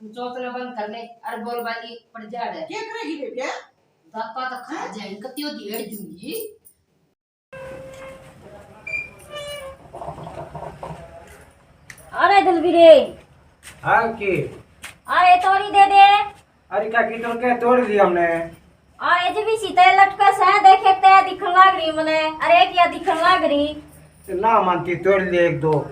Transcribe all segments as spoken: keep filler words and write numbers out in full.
चोचला बंद कर ले, अरे बोल बाली पड़ जा रे। क्या करेगी बेबे? दापा तो खा जाए, कतियो दी हेड़ दूंगी। अरे दलबीरे। हाँ की? अरे तोरी दे दे। अरे काकी, तो क्या तोड़ दी हमने? अरे जब इसी तय लटका से देखे तय दिखन लाग रही मने। अरे क्या दिखन लाग रही? ना मानती, तोड़ ले एक दो।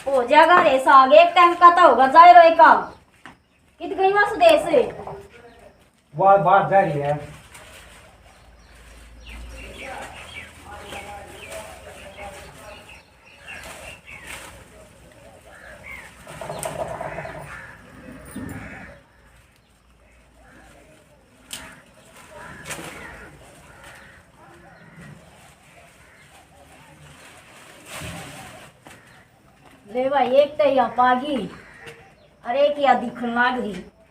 हो जाएगा रे साग, एक टाइम का तो होगा जाए रोए का। कित गई वहाँ सुदेश? बाहर, बाहर जा रही है। ले भाई, एक तो यहाँ पागी, अरे एक यहाँ दिखन लाग रही। तू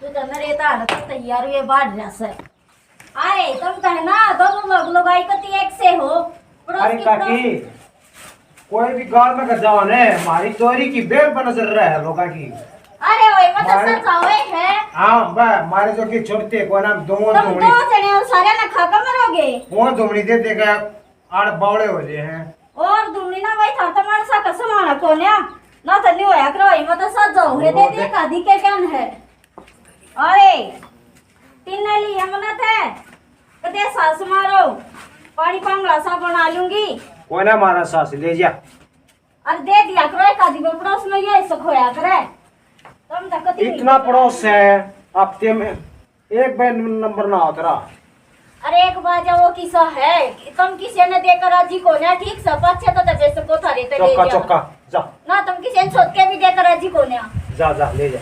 तो मेरे तार तो तैयार हुए बाहर जा से। अरे तुम तो है ना, दोनों लोग लुगाई कती एक से हो। पड़ोस अरे की काकी, पड़ोस। कोई भी गांव में का जाओ ने, हमारी चोरी की बेल पर नजर रहे लोगों की। अरे ओए, मत मारे सच आओए है। हाँ बे, मारे जो की छोड़ते को ना, दो तुम धुमड़ी। दो जने हो, सारे ना खा के मरोगे। वो धुमड़ी दे देगा, आड़ बावले हो जाए हैं। और धुमड़ी ना भाई, था तो मानसा का समाना कोन्या, ना तो नहीं होया करो, मत सच जाओ है, दे वो दे दे। का दी के कन है। अरे, तीन ली हमने थे, कदे सास मारो, पानी पांगला सा बना लूंगी। कोई ना मारा सास, ले जा। अरे दे दिया करो, एक आदमी पड़ोस में ये ऐसे खोया करे। तुम तो कति इतना पड़ोस है, हफ्ते में एक बार नंबर ना होता रहा। अरे एक बार वो किसा है, तुम किसी ने देकर राजी को ना, ठीक से, पाछे तो दबे से पोथा देते ले चौका, गया। चौका, जा। ना तुम किसी ने सोच के भी देकर राजी को ना। जा, जा, ले जा।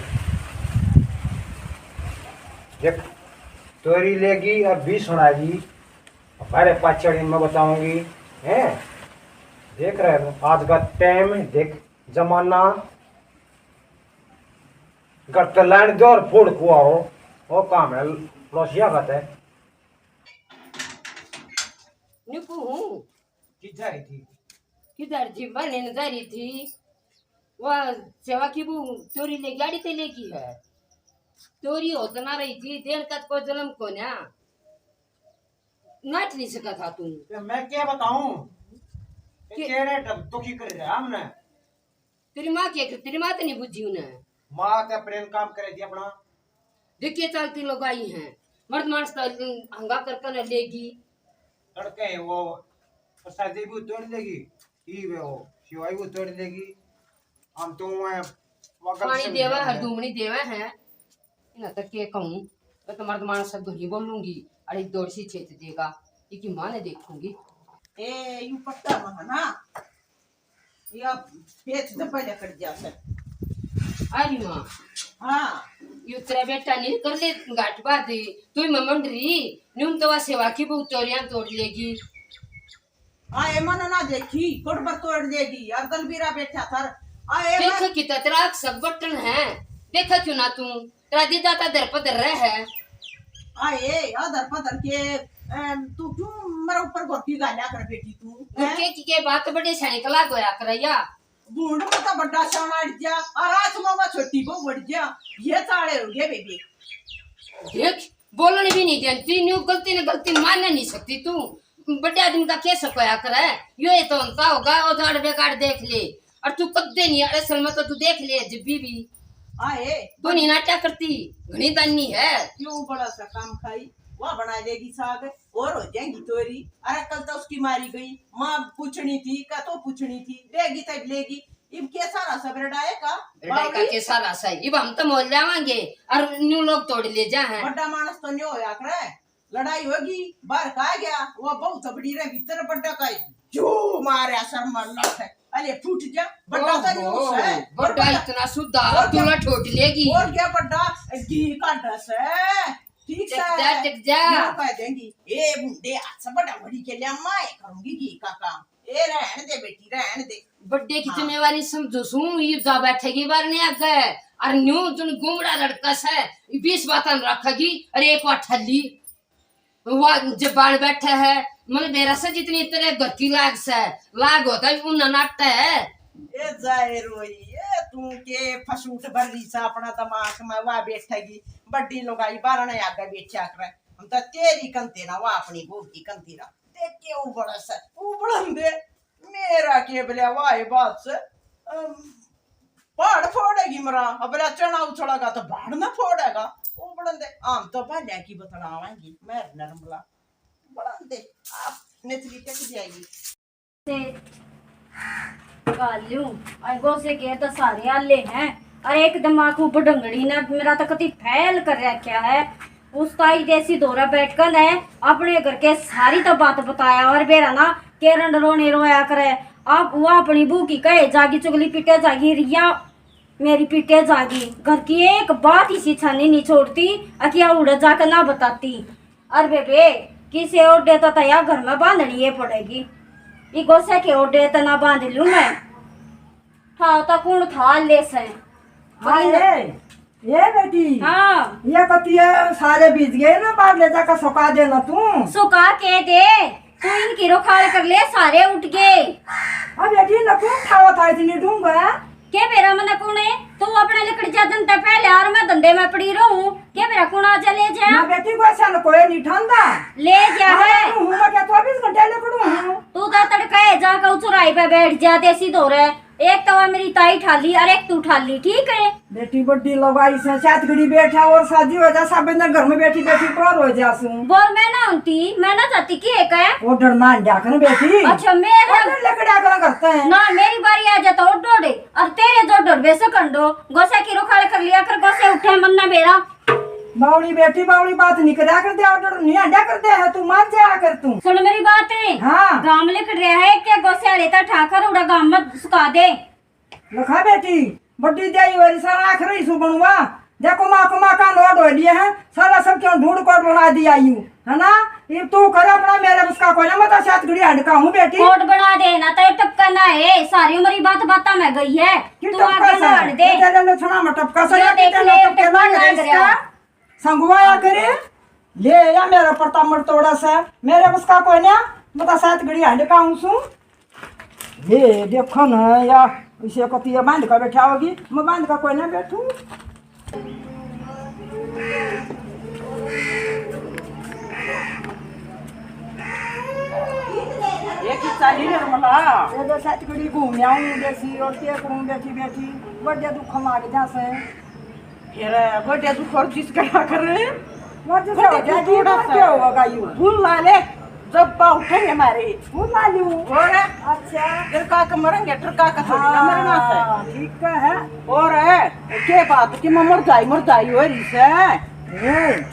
देख, तोरी लेगी और बीस सुनाएगी, हमारे पाछड़ी में बताऊंगी, हैं? देख रहे हो, आज का टाइम देख, जमाना, घर तो लैंड दो और फोड़ कुआ हो, वो काम है, पड़ोसिया का है। निकू हूँ। किधर थी? किधर थी? बहने न जा रही थी। वह सेवा की वो चोरी ले गाड़ी ते लेगी है। चोरी हो तो ना रही थी, देन का कोई जन्म को ना। नाच नहीं सका था तू। तो मैं क्या बताऊं? के- तेरे डब दुखी कर रहा हमने। तेरी माँ के, तेरी माँ तो नहीं बुझी उन्हें। माँ तो प्रेम काम करे थी अपना। देखिए चलती लोग आई हैं, मर्द मानस तो हंगा कर कर लेगी। तड़के वो प्रसादी भी तोड़ लेगी, ई वे वो शिवाई भी तोड़ लेगी। हम तो वहाँ वगल पानी से देवा है, धूमनी देवा है। इन्हें तो के कहूँ, मैं तो मर्द मानस से घणी बोलूंगी, अरे दौड़ सी छेत देगा, इकी माँ ने देखूंगी। ए, यू पट्टा में है ना, या पेच दबा ले कट जा सर। अरे माँ। हाँ। यू तेरा बेटा नहीं कर ले घाट बात, तू ही ममन रही, न्यून तो वा सेवा की बहुत तोरियां तोड़ लेगी। आए मन ना देखी, कोड पर तोड़ देगी, यार दलबीरा बैठा थर। आए देख मन- कितना तेरा अक्सर बटन है, देखा क्यों ना तू, तेरा दीदा का दर पर दर रहा है। आए, या दर पर दर के, अम, तू क्यों मेरे ऊपर गोटी गाल्या कर बेटी तू, हैं? के, के, के बात बड़े सैनिक लाग होया करैया। बूढ़ में तो बड़ा शान अड़ गया, और आज मामा छोटी बहू बढ़ गया, ये चाले हो गए बेबे। देख, बोलने भी नहीं जानती, न्यू गलती ने गलती मान नहीं सकती तू। बड़े आदमी का कैसे कोया करे? यो ये तो उनका होगा, वो तो अड़बे काट देख ले। और तू कद्दे नहीं, अरे असल में तो तू देख ले, जब भी, भी। आए। तू नहीं नाट्या करती, घणी दानी है। क्यों बड़ा सा काम खाई, वह बना लेगी साग, और हो जाएगी तोरी। अरे कल तो उसकी मारी गई, माँ पूछनी थी, का तो पूछनी थी, लेगी तब लेगी। इब के सारा सब रडाए का? रडाए का बावड़ी? के सारा सही, इब हम तो मोल जावांगे, और न्यू लोग तोड़ ले जा हैं। बड़ा मानस तो न्यू होया करे। लड़ाई होगी, बाहर का आ गया, वो बहुत तबड़ी रे भीतर बड्डा का जो मारया सर मर लट है। अले फूट जा, बड्डा तो नहीं ओहो, होता है। बड्डा और बड्डा इतना सुधा, और तू क्या, लठोट लेगी। और क्या बड्डा घी का ढस है, ठीक टिक सा जा, है। टिक जा। न्यू कह देंगी, ए मुंडे हाथ से बड़ा बड़ी के लिया, मैं करूंगी घी का काम। ए रहन दे बेटी, रहन दे। बड्डे की हाँ। जिम्मेवारी समझो सूं, ये जा बैठेगी बार नहीं आगे। और न्यू जुन गुमड़ा लड़का से, बीस बातां रखेगी, और एक बार ठल्ली। वा जबान बैठे है, मन बेरा से जितनी तेरे घर की लाग से, लाग होता है, उन्ना नाटक है। ए जाए रोई, ए तू के फसूट भर रही सा अपना दिमाग में, वा बैठेगी बड्डी लुगाई बारणे आगे बैठा करे। हम तो तेरी कंती ना, वा अपनी बहू की कंती ना। देख के उबड़ा से, उबड़न दे। मेरा के बल्या वाह बात से, अम, पहाड़ फोड़ेगी मरा, अब बल्या चना उछड़ेगा तो पहाड़ ना फोड़ेगा। उबड़न दे, हम तो भल्या की बतलावांगी, मैं नरमला। उबड़न दे, आप नेचली टक जाएगी। से कालू, अरे गोसे के तो सारे आले हैं। अरे एक दिमाग ऊपर डंगड़ी ने मेरा तो कति फैल कर रखा है। उस ताई देसी धोरा बैठ कर ने अपने घर के सारी तो बात बताया और बेरा ना केरन रोने रोया करे। अब वो अपनी बहू की कहे जागी चुगली पीटे जागी रिया, मेरी पीटे जागी। घर की एक बात इसी छानी नहीं छोड़ती, अकिया उड़ जाकर ना बताती। अरे बेबे, किसे ओडे तो तया घर में बांधनी ये पड़ेगी। ई गोसे के ओडे तो ना बांध लूं मैं। था तो कौन था ले से। हाँ, ये, ये बेटी। हाँ। ये कतिया सारे भीज गए ना, बाहर ले जाकर सुखा देना तू। सुखा के दे, तू इनकी रोखाल कर ले, सारे उठ गए। अब बेटी न कौन ठावा था इतनी डूंगा? के बेरा मने कौन है? तू अपने लिकड़ जा दिन ते पहले और मैं धंधे में पड़ी रहूं। के बेरा कौन आ जा ले जा? ना बेटी, कोई सन कोई नहीं ठांदा। ले जा हाँ, है। तू हूं मैं क्या चौबीस घंटे लिकड़ू हूं? तू तो तड़का है, जाकर चौराहे पे बैठ जा, देसी धोरे। एक तो वह मेरी ताई ठाली और एक तू ठाली, ठीक है? बेटी बड्डी लुगाई से, सात घड़ी बैठा और शादी हो जा, सब बंदा घर में बैठी बैठी बोर हो जा सू। बोर मैं ना होती, मैं ना जाती कि एक है। वो डरना अंडा कर बेटी। अच्छा, मैं वो है। डर लकड़ा कर करते हैं। ना, मेरी बारी आ जाता और डोडे, और तेरे जो डोडबे से कंडो, गोसे की रुखाल कर लिया कर, गोसे उठे मन ना बेरा। बावली बेटी, बावली बात नहीं करया कर दे, और डर नहीं अंडा कर दे है, तू मान जाया कर तू। सुन मेरी बात है। हाँ। गाम लिख रहा है, क्या गोसे आले ता ठाकर उड़ा गाम में सुखा दे। लखा बेटी, बड्डी द्याई वाली सारा आखिर ही सु बनवा। देखो माँ को माँ का नोट हो लिए है, सारा सब क्यों ढूंढ कोट बना दिया यू, है ना? ये तू कर अपना, मेरे उसका कोई ना, मैं तो सात घड़ी हंड का हूँ बेटी। कोट बना दे ना, तो टपका ना है, सारी उम्र ही बात बाता में गई है। क्यों तू टपका आगे सा? ना हट दे। ये तेरे ने सुना मैं टपका सा, ये या देख कितने ले, टपके टपका लागे ना इसका? गया। संगवाया करे, ले या मेरा परता मर तोड़ा सा, मेरे बस का कोई ना, मैं तो सात घड़ी हंड का हूँ सू। ले देखो ना या, इसे कती ये बांध का बैठा होगी, मैं बांध का कोई ना बैठू। ये किस्सा ही नरमला। ये तो सात घड़ी घूम आऊं, देसी और के करूं, बैठी बैठी बड़े दुख मार जा से। फिर गोड्या तू खोर जिस करा कर। वो तो बड़े क्या तू थोड़ा सा क्या होगा यू? फूल ला ले, जब पा उठेंगे हमारे। फूल ला लूं। और? अच्छा। तेरे का के मरेंगे, तेरे का के थोड़ी ना मरना से। हाँ, ठीक है। और है, के बात कि मैं मर जाई, मर जाई हो रही से। ए,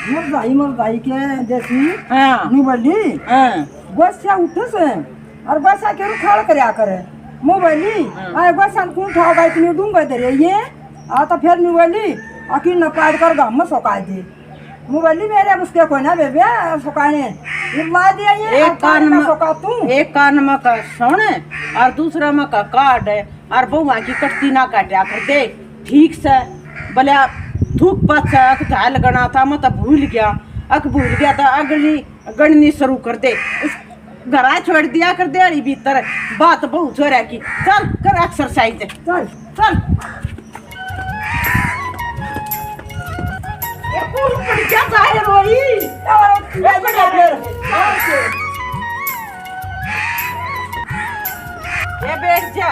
मर जाई, मर जाई के जैसी। हाँ। न्यू बोली। हाँ। गोस्या उठे से, और गोस्या के रुखाल करया करे। मुँह बोली, हाँ। आए गोस्या ने कौन उठाओगा, इतनी डूंगे दे रही है। आ तो फिर न्यू बोली, अखी न पाड़ कर गाम में सोका दे। मुँह बोली, मेरे उसके कोई ना बेबे, सोकाने। ये मार दिया ये, एक और कान में, सोका तू। एक कान में का सुन, और दूसरा में का काट, और बहुआ की कटती ना काटा कर दे, ठीक से। बोले, थूक पाछा अक धा लगना था, मैं तो भूल गया, अक भूल गया था, अगली गणनी शुरू कर दे। उस घरा छोड़ दिया कर दे, अड़ी भीतर बात बहु छोरा की। चल, कर एक्सरसाइज। चल। चल। ये कौन पड़ गया जाए रोई? ये पड़ गया फिर। ये बैठ जा।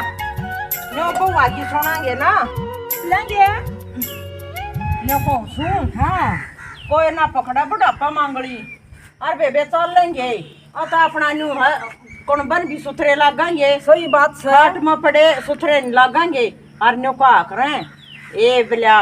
नो बहुआ की सुनांगे ना। लेंगे। नो को सुन। हाँ। कोई ना पकड़ा बुढ़ापा मांगली। अरे बेबे, चल लेंगे। आ तो अपना न्यू है, कौन बन भी सुथरे लागांगे। सही बात से। खाट में पड़े सुथरे नहीं लागांगे। और न्यू कहा करें, ए बल्या,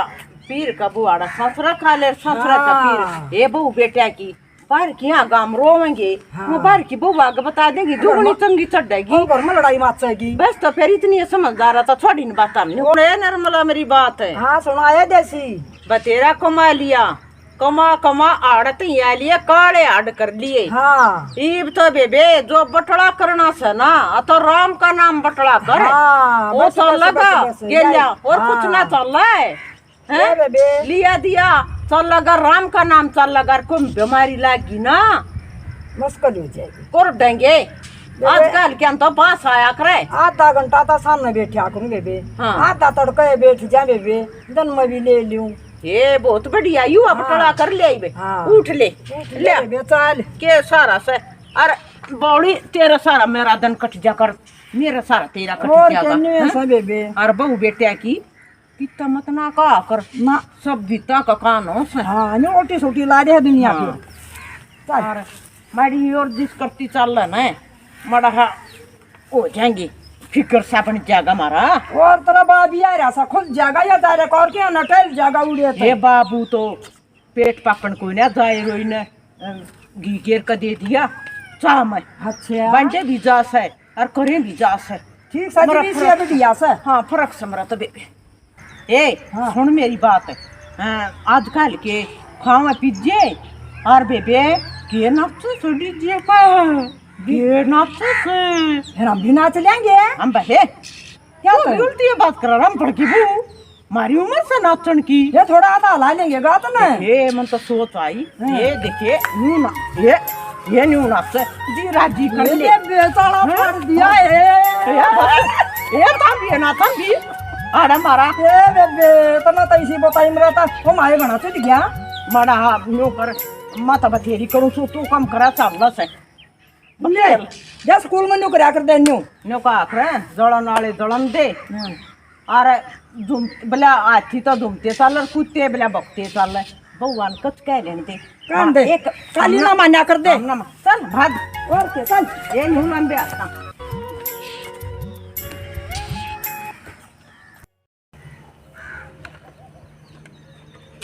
पीर का बुआड़ा ससुरा खा ले, ससुरा का पीर। हाँ। ए बहू बेटा की, बाहर की यहाँ गाम रोवेंगे। हाँ। वो बाहर की बहू आगे बता देगी, घर दुगनी में, चंगी चढ़ेगी। और घर में लड़ाई मच जाएगी। बस तो फिर इतनी समझदार है तो छोड़ी न बात हमने। और ए नरमला मेरी बात है। हाँ, सुनाए देसी। बतेरा कमा लिया। कमा कमा आड़त ही आ लिए, काले हाड कर लिए। हाँ। ईब तो बेबे जो बटला करना से ना, आ तो राम का नाम बटला कर। हाँ, वो बस, तो बस, लगा बस, बस, गेल्या, यही। और कुछ ना हाँ। चल रहा है। हैं? ए बेबे। लिया दिया, चल, अगर राम का नाम चल, अगर कोई बीमारी लाग गई ना, मुश्किल हो जाएगी। कर देंगे। बेबे। आजकल क्या तो पास आया करे। आधा घंटा तो सामने बैठा करूं बेबे। हाँ। आधा तड़के बैठ जा बेबे, दिन में भी ले लूं। ये बहुत बढ़िया, यू अब हाँ। टला कर ले आई बे। हाँ। उठ ले। उठ ले ले बेबे, चल। के सारा से, अरे बौड़ी, तेरा सारा मेरा दिन कट जा कर, मेरा सारा तेरा कट और जा कर, कहने हैं? ऐसा बेबे। और बहू बेटिया की कितना मत ना कहा कर। ना। सब बीता का कान हो से। हाँ, न्यू ओटी सोटी ला दे दुनिया हाँ। की। चल। और माड़ी और जिस करती चल ना, मड़ा हा हो जाएंगे। फिकर सा बन जाएगा हमारा। और तेरा बाप भी आ रहा सा, खुद जाएगा या जा रहा, और क्या ना टहल जाएगा उड़े तो। ये बाबू तो पेट पापन को ना जाए रोई ने, अ, घी घेर का दे दिया चाह में। अच्छा। बंटे भी जा से और करें भी जा से। ठीक सा मरा जी, फरक से भी दिया से। हाँ, फरक से मरा तो बेबे। ए, हाँ। सुन मेरी बात। हाँ, आजकल के खावे पिज्जे और बेबे के नाचे से डीजे पे, के नाचे से। फिर हम भी नाच लेंगे। हम बहे। क्या तू कर? भी उल्टी बात कर रहा, हम भड़की बू। मारी उम्र से नाचन की। ये थोड़ा आधा हला लेंगे गा तो ना। ए, मन तो सोच आई। हाँ। ये देखे। न्यू ना। ये, ये न्यू नाचे। जी राजी कर ये ले। बेचारा हाँ? फाड़ दिया है। ए, बस। ए, थम भी है ना, थम भी। आड़ा मारा। ए बेबे, तना तो इसी बताई मेरा था, वो माए घना चढ़ गया। माड़ा हाँ, न्यू कर, माता बथेरी करूँ सु, तू कम करा, चल से। ले, जा स्कूल में न्यू करया कर दे, न्यू। न्यू का आखर है, जलन वाले जलन दे। हाँ। अरे, झूम-, बला हाथी तो झूमते चल, और कुत्ते बला भौंकते चल। भगवान कुछ कह लेने दे। कान दे। हाँ, एक काली ना मान्या कर दे। ना, ना, चल, भाग। और के, चल। ये न्यू लंबे हाथ का।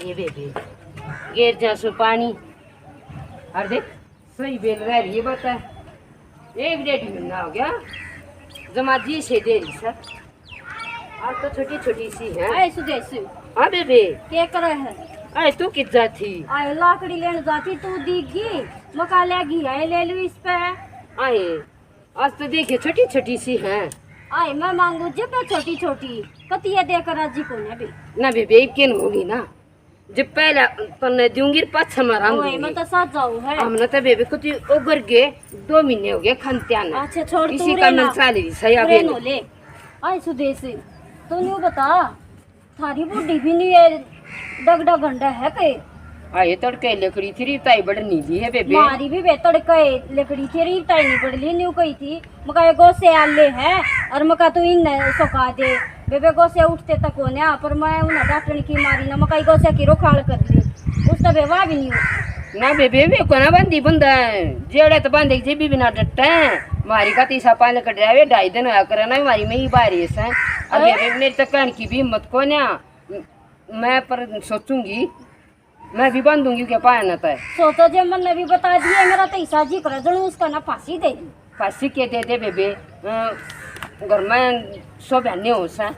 ये बेबे, गिर जा सो पानी। और देख, सही बेल रह रही है, बता। एक डेढ़ महीना हो गया, जमा जी से दे रही सर। और तो छोटी छोटी सी है। आए सुदेश। हाँ बेबे। क्या कर रहा है? आए तू कित जाती? आए लाकड़ी लेने जाती, तू दिख गई, मका ले गई है, ले लू इस पे। आए। आज तो देखिए, छोटी छोटी सी है। आए, मैं मांगू जब छोटी छोटी, कतिया देकर राजी कोने भी। ना बेबे, इब के न होगी ना, जब पहले तन्ने दूंगी, पाछा मारा ओए, दूंगी। मैं तो साथ जाऊँ है। हमने तो बेबे कुछ ओगर गए, दो महीने हो गए खनत्या ने। अच्छा, छोड़, इसी तू का रहना। मन चाल रही सही तू अभी रहनो नहीं। ले। आए सुदेश, तू न्यू बता, थारी बूढ़ी भी नहीं है, डगडा गंडा है के? आए तड़के लकड़ी थी, ताई बड़ नीली है बेबे। मारी भी बे तड़के लकड़ी थी, ताई नहीं बड़ ली, न्यू कही थी, मका ये गोसे आले है, और मका तू इन सुखा दे। बेबे गोसे उठते तक होने, पर मैं उन्हें डांटने की मारी ना, मका ये गोसे की रोखाल कर ली, उस तबे वाह भी नहीं हो। ना बेबे, वे कोना बंदी बंदा है, जेड़े तो बंदे जी भी बिना डटे हैं। मारी का तीसा पाले कट रहा है, ढाई दिन होया करे ना, मारी में ही बारिश है। अब अरे? बेबे, मेरी तो कहने की भी हिम्मत को ना। मैं पर सोचूंगी, मैं भी बांधूंगी के पाया ना तय। सोचो जे मन ने भी बता दिए, मेरा तो ईसा जी करे, जणू उसका ना फांसी दे दी। फांसी के दे दे बेबे, अ, घर में सो बहने हो सा,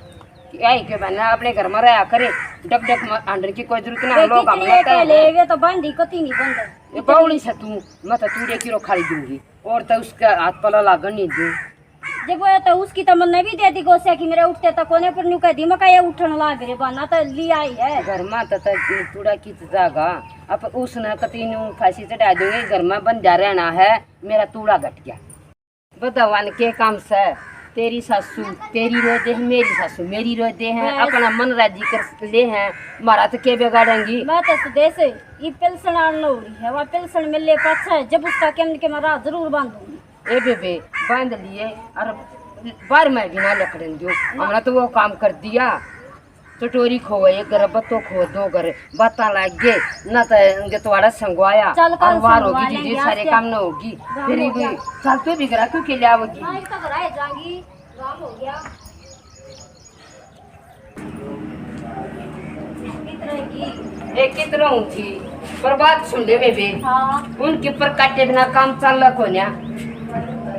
कि आई के बहना अपने घर में रहा करे, डक डक में आंडन की कोई जरूरत ना, ये लोग कितने हमला के ले, वे तो बांधी कती नहीं बंद। ये बावली से तू, मैं तो तूड़े की रो खाली दूंगी, और तो उसका हाथ पला लागन नहीं दूं। जब वो तो उसकी तो मन्ने भी दे दी गोस्या की मेरे उठते तो कोने पर न्यू कह दी, मैं कहा, "ये उठन लाग रे बाना तो लिया ही है।" घर में तो, तो चूड़ा की तो जागा। अब उसने कती न्यू फांसी चढ़ा देंगे, घर में बंधा रहना है, मेरा तूड़ा घट गया। भगवान के काम से, तेरी सासू तेरी रो दे, मेरी सासू मेरी रो दे हैं, बस। अपना मन राजी कर ले हैं, मारा तो के बिगाड़ेंगी? मैं तो सुदेश, ये पेंशन आन हो रही है, वहाँ पेंशन मिलने पाछा है, जब उसका कहने के मैं राह जरूर बांधूंगी। ए बेबे, बांध लिए और बाहर में भी ना लकड़न दियो। ना। हमने तो वो काम कर दिया। चटोरी खो एक घर, बत्तो खो दो घर, बातां लाग गए, ना तो उनके तुम्हारा संगवाया। चल, और कल वार संगवा होगी जी, जी, लेंगे, सारे आज काम क्या? ना होगी। राम फिर हो भी गया। चल तू भी घर क्यों के ले आओगी? हाँ, एक तो घर आए जाएंगी, राम हो गया। ए, कित रहूं थी, पर बात सुन ले बेबे। हाँ। उनके ऊपर काटे बिना काम चल कोन्या।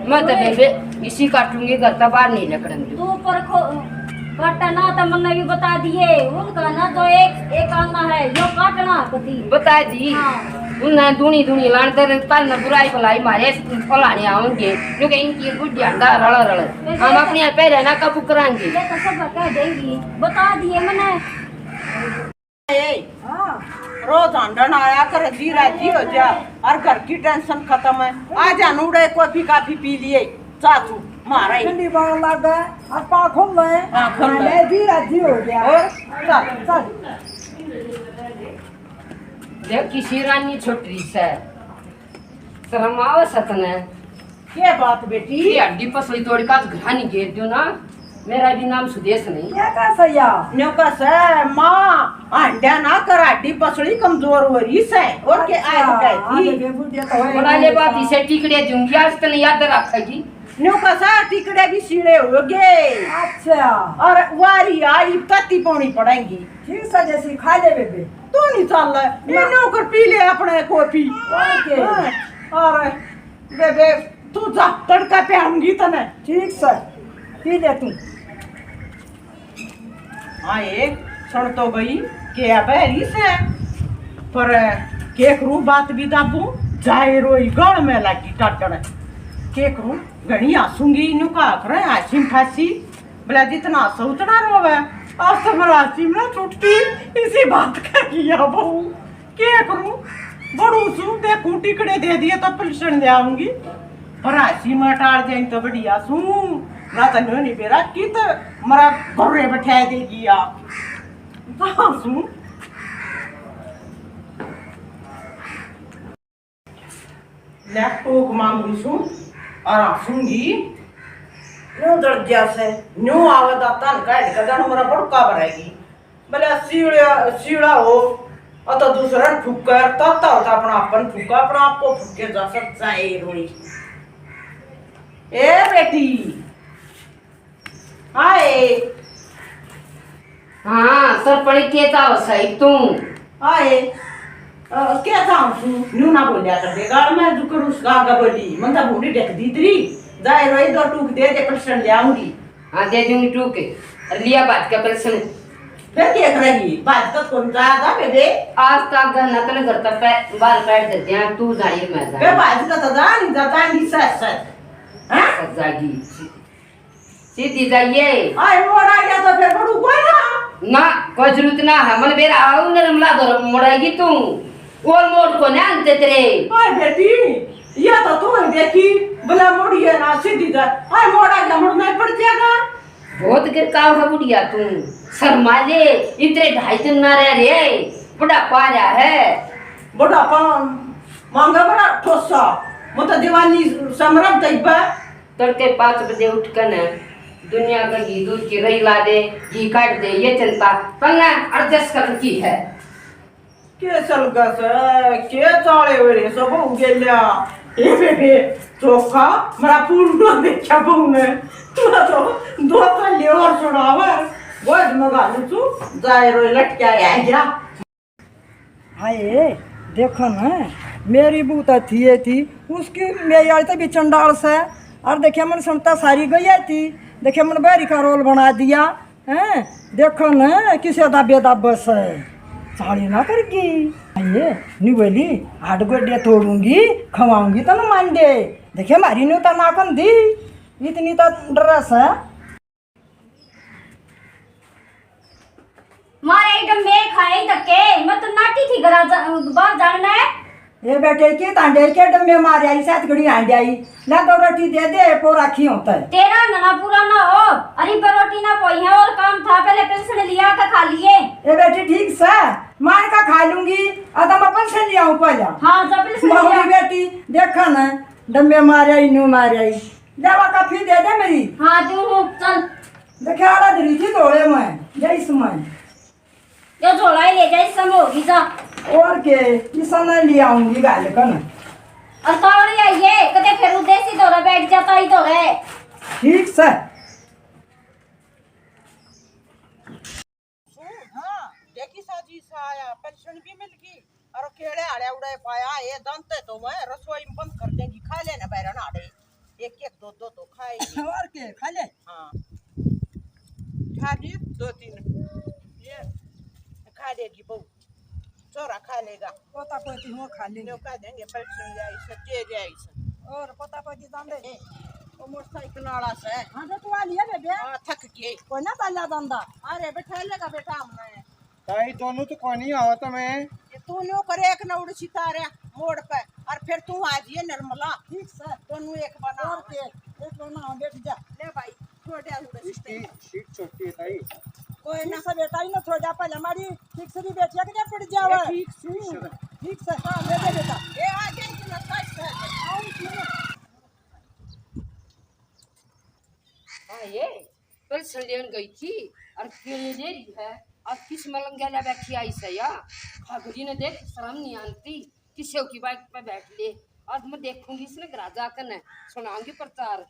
मैं तो बेबे इसी काटूंगी, घर तक बाहर नहीं लकड़न दूं। तू ऊपर खो-, काटा ना तो मन्ने भी बता दिए। उनका ना तो एक, एक आना है, यो काटना कती। बता दी। हाँ। उन्हें दूनी दूनी लान दे, कल न बुराई भलाई मारे फलाने आऊंगे, क्योंकि इनकी बुढ़िया का रल रल। हम अपने पहले ना काबू करांगे। ये तो सब कह देंगी, बता दिए मन्ने। ए, हाँ। रोज हांडन आया कर, जी राजी हो जा, और घर की टेंशन खत्म है। आ जा, नूड़े कॉफी काफी पी लिए, चाचू, मारा ही। ठंडी बाण लागे, और पा खोल ले। हाँ, खोल ले। मैं जी राजी हो गया। और चल, चल। देख, किसी रानी छोटी से शर्म आवे सतने। के बात बेटी? ये हड्डी पसली तोड़ का घरा नहीं घेर दियो ना, मेरा भी नाम सुदेश नहीं। क्या कह सैया? न्यू कह सै, माँ, हांडा ना कर, हड्डी पसली कमजोर हो रही सै। और के अच्छा, आए तो कहती? आगे बेबू दिया तो होए बड़ा ले नहीं बात था। इसे टिकड़े दूंगी, आज तने याद रखेगी। न्यू कह सै, टिकड़े भी सीले हो गए। अच्छा। और वारी आई, तत्ती पानी पड़ेंगी। ठीक सै, जैसी खा ले बेबे। तू नहीं चल, ना। इन्हों कर पी ले अपने कॉफी। और के? हाँ, और बेबे, तू जा, तड़का पे आऊंगी तने। ठीक सै, पी ले तू। हाँ, एक सुन तो गई, के अब है री से, पर के करूँ, बात भी दाबू, जाए रोई गल में लागी टाटण। के करूँ, घणी हंसूंगी, न्यू कहा करे, हासी फासी, बोला, जितना हंसो उतना रोवे। आज तो मेरा हासी में छुट्टी, इसी बात का किया बहू। के करूं, बड़ू सू, देखूं, टिकड़े दे दिए तो पेंशन ले आऊंगी। पर हासी में टाल जाए तो बढ़िया सू, ना तो न्यू नहीं बेरा की तो मरा घरे बैठा देगी या। जा सू। लैपटॉप मांगू सू और हंसूंगी। न्यू दर्दिया से न्यू आवे दाता न काट के दानो मेरा बड़का भरेगी। भले सीड़ा, सीड़ा हो, अतो दूसरा न फूके, ताता होता अपना अपन फूका, अपना आपको फूके जा सकता है रोई। ए बेटी, आए। हाँ, सरपणी के था सही तू। आए। अ, के था तू? न्यू ना बोलिया कर दे। गाल में जुकर उस गाल का बोली। मन तो बूढ़ी ढक दी तेरी। जाए रोई दो टूक दे दे, पेंशन ले आऊंगी। हाँ, दे दूंगी टूक। और लिया बात का पेंशन। फिर क्या करेगी? बात का कौन जाया था बेबे? आज तक घर न तने घर तक पे-, बाहर बैठ देते हैं, तू जाइए मैं बे जाऊँ। बात का तो जा नहीं जाता है, नहीं सच सच। हाँ? सच जागी। सीधी जाइए। आए मोड़ आ गया तो फिर बड़ू कोई ना। ना, कोई जरूरत ना है। मन बेरा आओ, नरमला दो मोड़ आएगी तू। और मोड़ को ना अंते तेरे। आए बेटी, या तो तू ही देखी, भला मोड़ी है ना सीधी जा। आए मोड़ आ गया, मुड़ना ही पड़ जाएगा। बहुत गिरकाव है बुढ़िया तू। शर्मा ले, इतने ढाई दिन ना रह रे। बुढ़ापा आ रहा है। बुढ़ापा मांगा बड़ा ठोसा। मैं तो जवानी समरभ तैबा। तड़के पाँच बजे उठ कर न दुनिया का घी दूध की रही ला दे, घी काट दे, ये चिंता तन्ने अड़दस कर की है। के सलगा से, के चाले हुए रे सब हो गेल्या। ए बेबे, चोखा, मेरा पूर्ण देखा बहू ने। तू तो दो तो लेवर सुनावर, गोद में घालू तू, जाए रोए लटका आ गया। हाय, देखो ना, मेरी बहू तो थी, ये थी, उसकी मेरी आली तो भी चंडाल से। और देखिए, मन सुनता सारी गई थी, देखिए, मन बैरी का रोल बना दिया, हैं? देखो ना, किसे दाबे दाबस है, चाली ना कर गई। हाय, नी बोली, हाथ गोडे तोड़ूंगी, खवाऊंगी तो ना मान दे। देखिए, हमारी न्यू तो ना कन दी, इतनी तो डरस है। मारे एकदम मैं खाए ही धक्के, मैं तो नाटी थी घरा जा-, बाहर जाने। ए बेटे, के तांडे के डम्मे मारे आई, सात घड़ी हांडे आई। ला दो रोटी दे दे, पो राखी होता है। तेरा नना पूरा ना हो, अरे पर रोटी ना पोई है और काम था, पहले पेंशन लिया के खा लिए। ए बेटे, ठीक सा, मार का खा लूंगी, अदा मैं पेंशन लिया हूँ पहला। हाँ, जा पेंशन लिया। बेटी, देखा ना, डम्मे मारे आई, नू मारे आई। जावा काफी दे दे मेरी। हाँ, दूँ हूँ, चल। देखे आला धरी थी धोले में, जैस में। यो झोला ही ले जा, इस समय होगी जा। और के, इस समय ले आऊंगी गाल कन। और तावड़ी आई है, कदे फिर उदेसी धोरे बैठ जाता ही धोरे। ठीक से। हाँ, देखी साजी सा आया, पेंशन भी मिल गई और केले आड़े उड़े पाया, ये जानते तो मैं रसोई में बंद कर देंगी, खा लेना बैरन आड़े, एक एक दो दो तो खाएगी। और के, खा ले। हाँ, खा ली दो तीन, ये खा लेगी बहू, छोरा खा लेगा। पोता पोती हो खा लेंगे। न्यू कह देंगे, पेंशन ले आई से, के ले आई से। और पोता पोती जान दे। ए, वो मोटरसाइकिल वाला से। हाँ, तो तू आ लिया बेबे। हाँ, थक के। कोई ना बाला बंदा। अरे, बैठा लेगा बेटा हमने। ताई, दोनों तो कोनी आओ तो मैं। ये तू न्यू करे एक न उड़ सितारे मोड़ पे, और फिर तू आ जिए निर्मला। ठीक सै। दोनों एक बना। और के? एक बना, हाँ, बैठ जा। ले भाई, छोड़ दे उड़ इसकी सितारे। सीट छोटी है ताई। कोई ना। ठीक सै बेटा, इन्हें थोड़ा जा पहले हमारी ठीक से नहीं बैठिया कि क्या पड़ जावे। ए, ठीक सै। ठीक सै, हाँ, ले दे बेटा। ए, आ गई कि ना कष्ट है। आओ, सुनो। हाँ, ये पेंशन लेन गई थी और केले ले रही है। अब किस मलंग गेला बैठी आई सै या? खागड़ी ने देख, शर्म नहीं आती, किसी की बाइक पे बैठ ले। आज मैं देखूंगी इसने घर जाकर न, सुनाऊंगी प्रचार।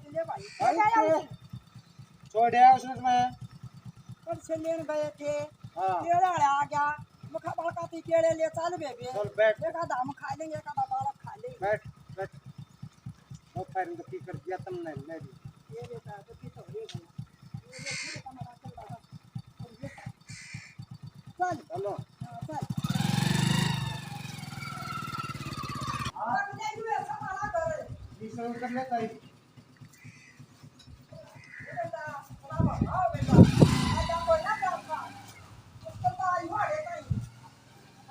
ले भाई, भाई, ले आया तो उसे। छोड़ आया उसने तुम्हें। कब से लेन गए थे? हाँ। केले वाला आ गया। मखा बालका ती केले ले चल बेबे। चल बैठ। एक आधा हम खा लेंगे, एक आधा बालक खा लेंगे। बैठ, बैठ। वो फायरिंग तो की कर दिया तुमने, मैं भी। ये बेटा, तो की तो हो गई। ये ले, फिर हमारा चल रहा। चल। चलो। हाँ, चल। हाँ। और ले, तू ऐसा वाला कर। ये सब कर ले, ताई।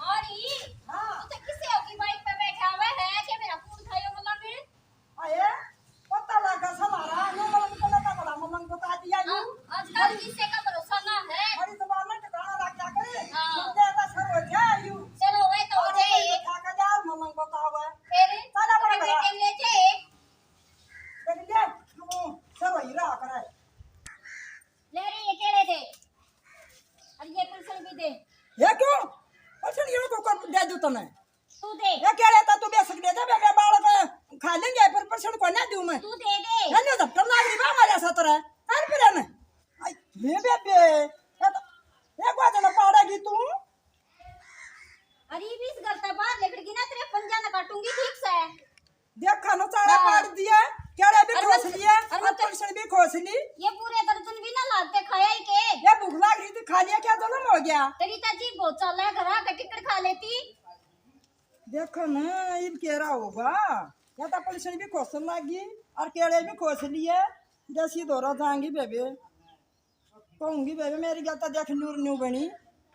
और ई, हाँ। तू तो किसे होगी बाइक पे बैठा हुआ है, के मेरा फोन था यो मतलब? आए, पता लगा साला, यो मलंग को लगा बड़ा मलंग बता दिया हाँ, यू। आजकल किसी का भरोसा ना है। बड़ी जबान में ठिकाना लग गया करे। हाँ। सुन दे तो सर हो जाए यू। चलो, वही तो हो और जाए। कोई बता के यार मलंग बतावे। फिर? चला बड़ा मेरे बड़ा। के लिए जाए। देख ले, तू सर वही रहा करे। ले रे, ये केले दे। और ये पलसण भी दे। ये क्यों? पलसण ये को कर दे दूं तने। तू दे। ये केले तो तू बेशक दे दे, बे, बे बालक खा लेंगे, पर पलसण को ना दूं मैं। तू दे दे। ये नहीं तो टल्ला भी बा मारे सतरा। कर फिर ने। आई, ये बे, बे। ये तो, ये को तो ना पाड़ेगी तू। अरे, बीस गलता बाहर लेकर गिना, तेरे पंजा ना काटूंगी ठीक से। देखा ना, चारा हाँ। पाड़ दिया, केले भी अरे खोस मत, लिए, अरे और मत। पलसण भी खोस ली। ये पूरे दर्जन भी ना लाते खाया ही के। ये भूख लाग रही थी, खा लिया, क्या जुल्म हो गया? तेरी चाची बहुत चाला है, घर आके टिकट खा लेती। देखो ना, इब केरा होगा, या तो पलसण भी खोसन लागी और केले भी खोस लिए, जैसी धोरा जाएंगी बेबे। कहूंगी बेबे, मेरी गल तो देख न्यू न्यू बनी।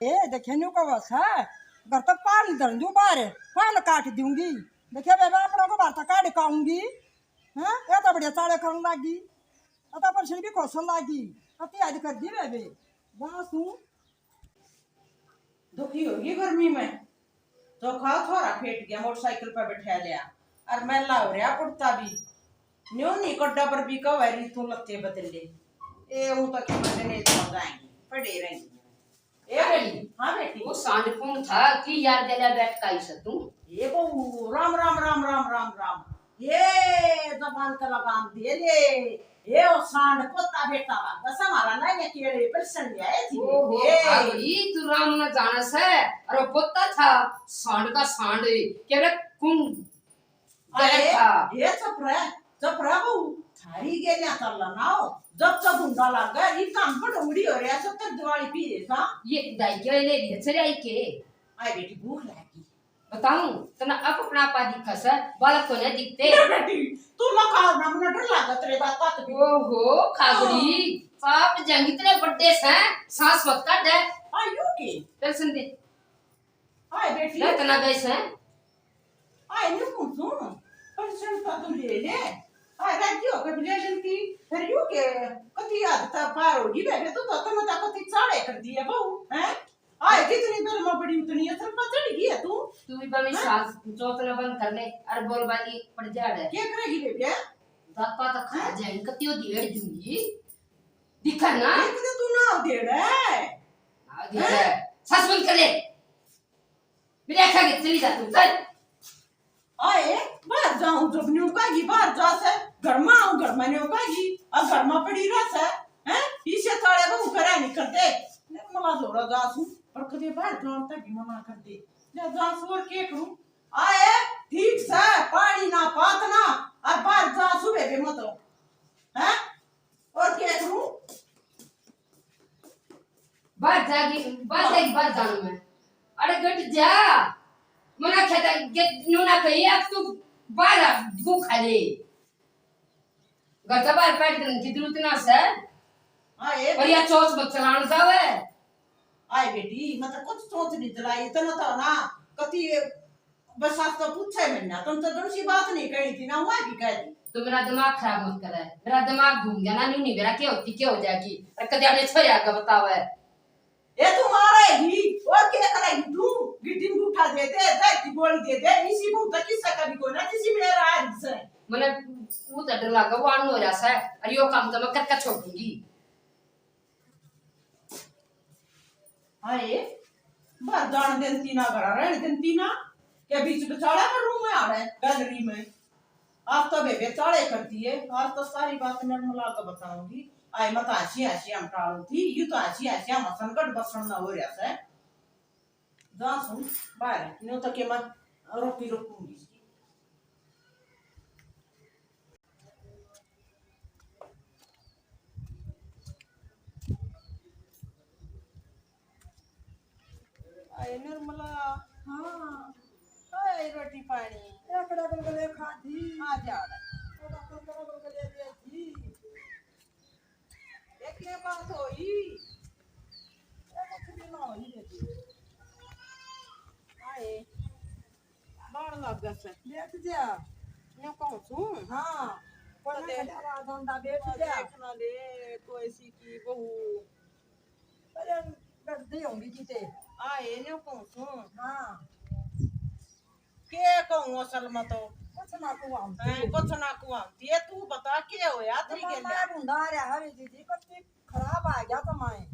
ए, देखे न्यू का बस है, घर तो पान धर दूं बाहर, पान काट दूंगी। देखे बेबे, अपनों को बाहर तो काट काऊंगी। हाँ, ये तो बढ़िया चाले करने लागी। ये तो पलसण भी खोसन लागी। अति हद कर दी बेबे। वाह, तू दुखी होगी गर्मी में। तो खाओ, थोड़ा फेट गया, मोटरसाइकिल पर बैठा लिया, और मैला हो रहा कुर्ता भी। न्यू नहीं कड्डा पर भी कह रही तू लत्ते बदल ले। ए, वो तो क्या मजे नहीं तो जाएंगे, पड़े रहेंगे। ए बेटी, हाँ बेटी। वो सांड कौन था कि यार गला बैठ का ही सै तू? ये बहू, राम, राम, राम, राम, राम, राम। ये जबान का लगाम दे ले। ए, ओ सांड पोता बेटा, बस हमारा ना ये केले पलसण ले आए थी। ओहो, ए। भागड़ी, तू राम ना जाना सै, अरे पोता था, सांड का सांड, केवल कुंड अरे, गलत था। ये चुप रह, चुप रह बहू, थारी गेलियां कर ला ना हो, जब तक गुंडा लग गया, ये काम पर उड़ी हो रहा, सब तक दिवाली पी रहे था। ये दाई के ले रही है, चले आई के? आई बेटी, भूख लगी। बताऊं, तना अप अपना आपा दिखा सै, बालक को नहीं दिखते। ए बेटी, तू लगा ना, मन्ने डर लगा तेरे दांत भी। ओहो, खागड़ी, हाँ। पाप जंग इतने बड्डे सै, सांस मत काट दे। आयु के? पेंशन दे। आए बेटी। ले तना गए सै। आए न्यू पूछूं, पेंशन तो तू ले ले। आए राजी होकर भी ले लेती। फिर यू के, कती याद था पार होगी बेबे, तू तो तना ता कती चाड़े कर दिए बहू, हैं? आए जितनी गर्मा पड़ी उतनी असर पर चढ़ गई है तू। तू भी बमी हैं? सास जोतना बंद कर ले, अरे बोल बाली पड़ जा रे। क्या करेगी बेबे? दापा तो खा जाए, कतियो देड़ दूंगी। दिखा ना। इतने तू ना देड़ है। ना देड़ है। सास बंद कर ले। मेरे आखा के चली जा तू, चल। आए, बाहर जाऊं जब न्यू कागी, बाहर जा से, घर में आऊं, घर में न्यू कागी, अब घर में पड़ी रह से, हैं? इसे ताले वो करे नहीं करते। निर्मला जोड़ा जा सू, पर कदे बाहर जान तक भी मना कर दे। जा, जा सू और के करूं? आए, ठीक से, पानी ना, पात ना, और बाहर जा सू बेबे मत, हैं? और के करूं? बाहर जागी, बाहर जागी, बाहर जाऊं मैं। अरे गट जा। मना खेता के न्यू ना कही, अब तू बाहर आ, भूख खा ले। घर से बाहर पैर करने की जरूरत ना सै। हाँ, ये पर या चोच मत चलान जावे। आए बेटी, मैं तो कुछ सोच नहीं चलाई, इतना तो ना, कति बस आज तो पूछे मैंने, तुम तो दूसरी बात नहीं कही थी ना, वहाँ भी कह दी। तो मेरा दिमाग खराब मत करे, मेरा दिमाग घूम गया ना, न्यू नहीं मेरा क्या होती, क्या हो जाएगी, और कदे अपने छोरे आगे बतावे। ए, तू मारेगी और क्या करेगी तू? गिट्टी में उठा दे दे, दे की गोली दे दे, इसी को तो किस्सा कभी कोई ना, किसी मेरा आज से। मने वो तो डर लगा, वो आन हो रहा है, और यो काम तो मैं करके छोड़ूंगी। हाय, बाहर जान देती ना, घर रहन देती ना, के बीच बिचाले में रूम में आ रहे, गैलरी में। आज तो बेबे चाले कर दिए, आज तो सारी बात निर्मला को बताऊंगी। आए मत हंसी हंसी हम टालू थी, यू तो हंसी हंसी हम हसन गट बसन ना हो रहा से। जा सुन बाहर, न्यू तो के मैं रोकी रोकूंगी। आए निर्मला। हाँ। आए रोटी पानी। एक डबल गले खाधी। आ जा। थोड़ा सा डबल गले दे दी। एक ने बात होई। एक कुछ भी ना होई बेटी। आए। बाण लाग से। बैठ जा। न्यू कहूँ सूं। हाँ। कोई ना कदे खड़ा रहा धंधा, बैठ जा। देखना ले, कोई सी की बहू। अरे, डरदी होंगी किते। आए, न्यू कहूँ सूं। हाँ। के कहूँ असल में तो? कुछ ना कहूँ हम। हैं, कुछ ना कहूँ हम। ये तू बता, के होया तेरी गेल्या? मैं ढूंढा रहा हरी दीदी, कत्ती खराब आ गया तो मैं।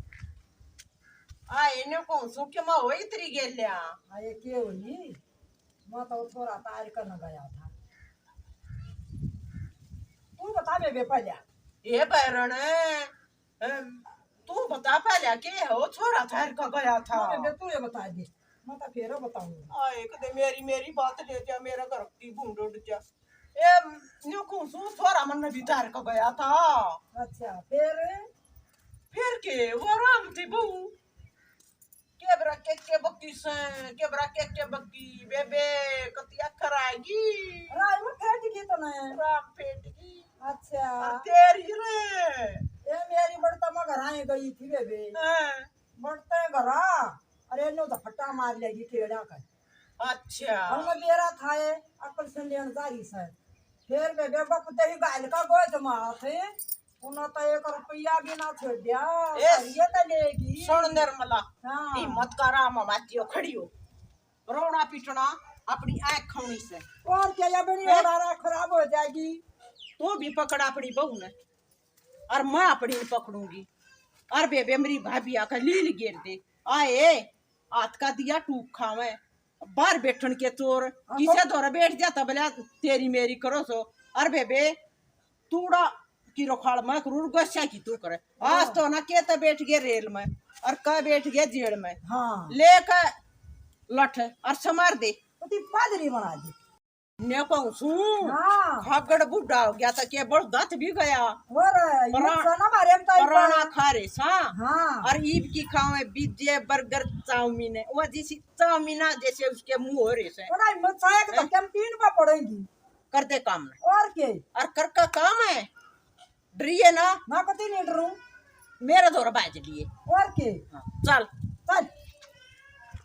आए, न्यू कहूँ सूं, के मैं होई तेरी गेल्या? आए, के होई? मैं तो छोरा तार करने गया था। तू बता बेबे पहले। ए बैरण, अम, तू बता पहले, के हो छोरा तार का गया था? हाँ बेबे, तू ये बता दे, मैं तो फेर बताऊंगा। आए, कदे मेरी, मेरी बात ले जा, मेरा घर की भूंड उड़ जा। ए, न्यू कहूँ सूं, छोरा मन भी तार का गया था। अच्छा, फिर? फिर के, वो राम थी बहू। के बरा के के बक्की से, के बरा के के बक्की, बेबे, कतिया खराएगी। राय में फेट गई तो ना? राम फेट गई। अच्छा। और तेरी रे? ये मेरी बड़ता मैं घर आई गई थी बेबे। हाँ। बड़ते घरा, अरे नो तो फट्टा मार लेगी केड़ा का। अच्छा। हम बेरा था ये, अकल से लेन जा रही से। फिर बेबे बक तेरी गाल का गोद माथे, उन्हें तो एक रुपया भी ना छोड़ दिया, ए, सारी ये तो लेगी। सुन निर्मला, हाँ। हिम्मत करा, मातियो खड़ी हो, रोना पीटना अपनी आँख खानी से। और क्या, ये बड़ी हैं? ओडारा खराब हो जाएगी। तू भी पकड़ अपनी बहू ने, और मैं अपनी ने पकड़ूंगी। और बेबे मेरी भाभी आके लील गिर दे, आए हाथ का दिया टूक खावे, बाहर बैठन के चोर, हाँ, किसे तो धोरे बैठ जा तब ले तेरी मेरी करो सो। और बेबे तूड़ा की रोखाल मैं करूँ, गोस्या की तू करे। आज हाँ। तो ना के तो बैठ गए रेल में और का बैठ गए जेल में। हाँ। लेकर लठ और समार दे। तो ती पादरी बना दे। ने कहूँ सूं, हाँ। खागड़ बूढ़ा हो गया था, के बड़दत भी गया। और ये परा-, सना मारे हम तो पराना खा रहे सा। हाँ। और ईब की खावे बीजे, बर्गर, चाउमीन है। वो जैसी चाउमीन आ, जैसे उसके मुंह हो रहे से। और आई मत खाया तो हैं? कैंटीन पर पड़ेगी। कर दे काम ने। और के? और कर का काम है? डरिए ना। ना, कतई नहीं डरूं। मेरे धोरे बाज लिए। और के? हाँ, चल। चल।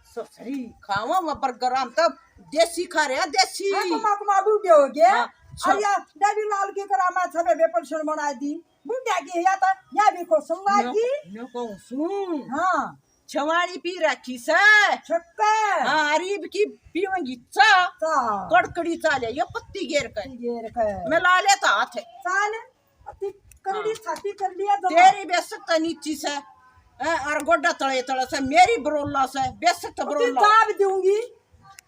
ससरी, खावा मैं बर्गर, हम तो देसी खा रहे हैं, देसी। हाँ, तो माँ को माँ बूढ़े हो गए। हाँ, सुन। और या देवी लाल की करामा छबे बेपलशन बना दी। बूढ़ा की या तो या भी को सुनवा न्यो, की। न्यो कहूँ सूं। हाँ। छवाड़ी पी रखी से। छक्के। हाँ, अरीब की पीवेंगी चा। चा। कड़कड़ी चा ले, ये पत्ती गेर के। पत्ती गेर के। मिला ले तो हाथ। चाल। अति करड़ी हाँ। छाती कर लिया दो। तेरी बेइज्जत तो नीची से, हैं, और गोड्डा तले तले से, मेरी बरोला से, बेइज्जत अति बरोला। दाब दूंगी।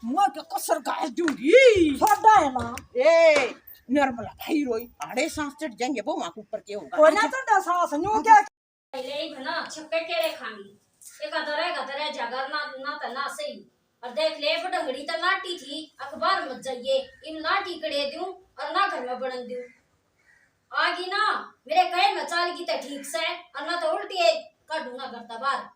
मुंह के कसर गाल दूंगी। छोड़ा है ना। ए, निर्मला भाई रोई, आड़े सांस चढ़ जाएंगे, वो वहां के ऊपर के होगा। कोई ना चढ़ा सांस, न्यू क्या? ले ही बना, छक्के केड़े खानी। एक अदरे गदरे जगर ना, ना तना सही। और देख ले, बडंगड़ी तो लाठी थी, अखबार मत जाइए, इन लाठी कड़े दूं और ना घर में बनन दूं। आगी ना, मेरे कहे में चाल की ते ठीक से, और ना तो उल्टी काढूंगा घर तै बाहर।